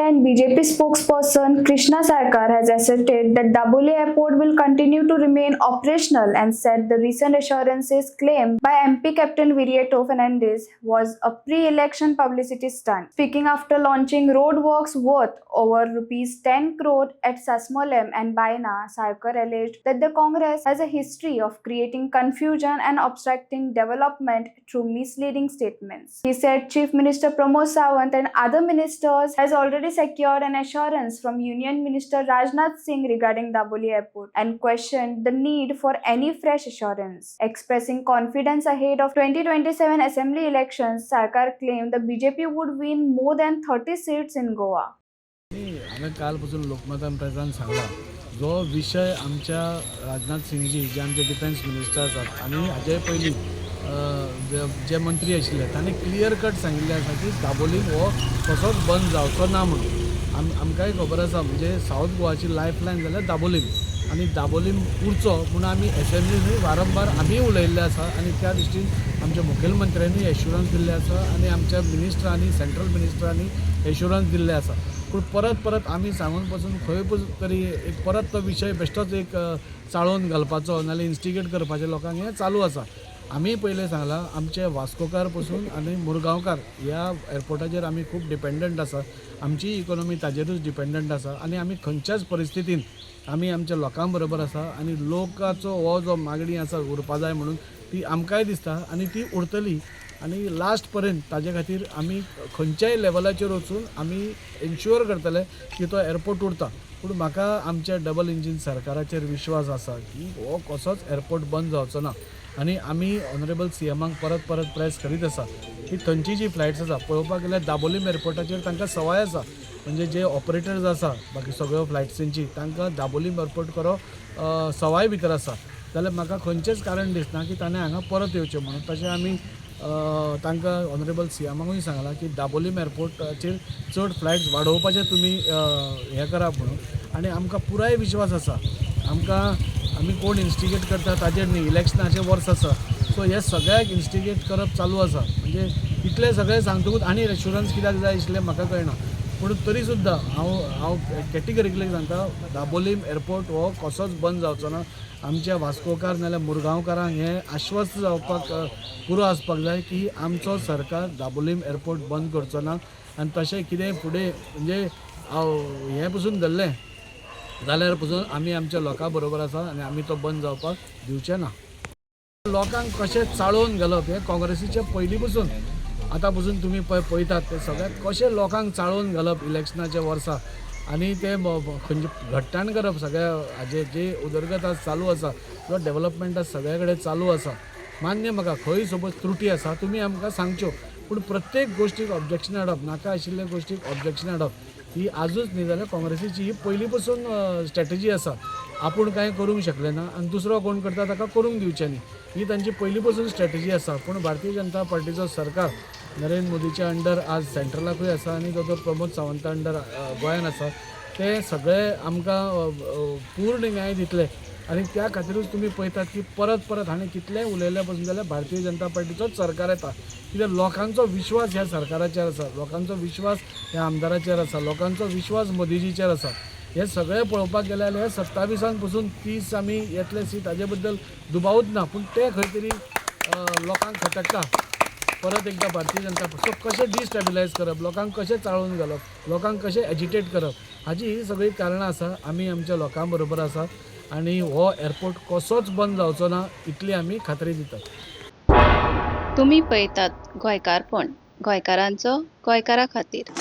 and BJP spokesperson Krishna Salkar has asserted that Dabolim Airport will continue to remain operational and said the recent assurances claimed by MP Captain Viriato Fernandez was a pre-election publicity stunt. Speaking after launching roadworks worth over rupees 10 crore at Sasmolem and Baina, Salkar alleged that the Congress has a history of creating confusion and obstructing development through misleading statements. He said Chief Minister Pramod Sawant and other ministers has already secured an assurance from Union Minister Rajnath Singh regarding Dabolim Airport and questioned the need for any fresh assurance. Expressing confidence ahead of 2027 assembly elections, Salkar claimed the BJP would win more than 30 seats in Goa. हांवें काल पसून लोकमतान प्रेसान सांगला, जो विशय आमच्या राजनाथ सिंगजी जे आमचे defence minister आसात आनी हाजे पयलीं जे मंत्री आशिल्ले, तांणी क्लियर कट सांगिल्लें आसा की दाबोलीम हो कसोच बंद जावचो ना म्हणून. आमकांय खबर आसा, म्हणजे सावथ गोवाची लायफ लायन जाल्यार दाबोलीम आनी दाबोलीम उरचो म्हूण आमी एसेंब्लीनूय वारंवार आमीय उलयल्लें आसा आनी त्या दृश्टीन आमच्या मुखेलमंत्र्यांनी एश्युरन्स दिल्लें आसा आनी आमच्या मिनिस्टरांनी, सेंट्रल मिनिस्टरांनी एश्युरन्स दिल्लें आसा. पूण परत परत आमी सांगून पसून खंय तरी एक परत तो विशय बेश्टोच एक चाळोवन घालपाचो नाल्यार इन्स्टिगेट करपाचें लोकांक, हें चालू आसा. आमी पयलें सांगलां, आमचे वास्कोकार पसून आनी मुरगांवकार ह्या एअरपोर्टाचेर आमी खूब डिपेंडंट आसा. आमची इकोनॉमी ताजेरूच डिपेंडंट आसा आनी आमी खंयच्याच परिस्थितीन आमी आमच्या लोकां बरोबर आसा आनी लोकाचो हो जो मागणी आसा उरपा जाय म्हणून, ती आमकांय दिसता आनी ती उरतली आनी लास्ट पर्यंत ताजे खातीर आमी खंयच्याय लेवलाचेर वचून आमी एन्श्युअर करतले की तो एअरपोर्ट उरता. पूण म्हाका आमच्या डबल इंजीन सरकाराचेर विश्वास आसा की हो कसोच एअरपोर्ट बंद जावचो ना. आनी आमी ऑनरेबल सीएमाक परत परत प्रेस करीत आसा की थंयची जी फ्लायट्स आसा, पळोवपाक गेल्यार दाबोलीम एअरपोर्टाचेर तांकां सवाय आसा. म्हणजे जे ऑपरेटर्स आसा बाकी सगळ्यो फ्लायट्सींची, तांकां दाबोलीम एअरपोर्ट खरो सवाय भितर आसा. जाल्यार म्हाका खंयचेंच कारण दिसना की ताणें हांगा परत येवचें म्हणून. तशें आमी तांकां ऑनरेबल सीएमाकूय सांगलां की दाबोलीम एअरपोर्टाचेर चड फ्लायट्स वाडोवपाचें तुमी हें करात म्हणून. आनी आमकां पुराय विश्वास आसा. आमकां आमी कोण इन्स्टिगेट करता ताजेर न्ही, इलेक्शनाचें वर्स आसा, सो हे सगळ्याक इन्स्टिगेट करप चालू आसा. म्हणजे इतलें सगळें सांगतकूच आनी एश्युरन्स कित्याक जाय आशिल्लें म्हाका कळना. पूण तरी सुद्दां हांव कॅटेगरिकली सांगता, दाबोलीम एअरपोर्ट हो कसोच बंद जावचो ना. आमच्या वास्कोकार नाल्यार मुरगांवकारांक हें आश्वस्त जावपाक पुरो आसपाक जाय की आमचो सरकार दाबोलीम एअरपोर्ट बंद करचो ना. आनी तशें कितें फुडें म्हणजे हांव हें पसून धरलें जाल्यार पसून आमी आमच्या लोकां बरोबर आसा आनी आमी तो बंद जावपाक दिवचे ना. लोकांक कशें चाळोवन घालप हें काँग्रेसीचे पयलीं पसून, आतां पसून तुमी पळय पळयतात ते सगळ्याक कशें लोकांक चाळोवन घालप इलेक्शनाच्या वर्सा आनी ते खंयचें घट्टाण करप. सगळ्या हाजे जे उदरगत आज चालू आसा किंवा डेवलपमेंट आज सगळे कडेन चालू आसा, मान्य म्हाका. खंय सपोज त्रुटी आसा, तुमी आमकां सांगच्यो. पूण प्रत्येक गोश्टीक ऑब्जेक्शन हाडप, नाका आशिल्ल्या गोश्टीक ऑब्जेक्शन हाडप, ही आजूच न्ही जाल्यार काँग्रेसीची ही पयलीं पसून स्ट्रेटजी आसा. आपूण कांय करूंक शकले ना आनी दुसरो कोण करता ताका करूंक दिवचें न्ही, ही तांची पयलीं पसून स्ट्रेटजी आसा. पूण भारतीय जनता पार्टीचो सरकार नरेंद्र मोदीच्या अंडर आज सेंट्रलाकूय आसा आनी दोतोर प्रमोद सावंता अंडर गोंयान आसा, ते सगळे आमकां पूर्ण न्याय दितले. आनी त्या खातीरूच तुमी पळयतात की परत परत हांणी कितलेंय उलयलें पसून जाल्यार भारतीय जनता पार्टीचोच सरकार येता. कित्याक लोकांचो विश्वास ह्या सरकाराचेर आसा, लोकांचो विश्वास ह्या आमदाराचेर आसा, लोकांचो विश्वास मोदीजीचेर आसा. हे सगळें पळोवपाक गेल्यार हे 27आन पसून 30 आमी येतले सीट, हाजे बद्दल दुबावूच ना. पूण ते खंय तरी लोकांक खटकता. परत एकदां भारतीय जनता सो कशें डिस्टेबिलायज करप, लोकांक कशें चाळोवन घालप, लोकांक कशें एजिटेट करप, हाजी ही सगळीं कारणां आसा. आमी आमच्या लोकां बरोबर आसा आनी हो एअरपोर्ट कसोच बंद जावचो ना, इतली आमी खात्री दितात. तुमी पळयतात गोंयकारपण, गोंयकारांचो गोंयकारा खातीर.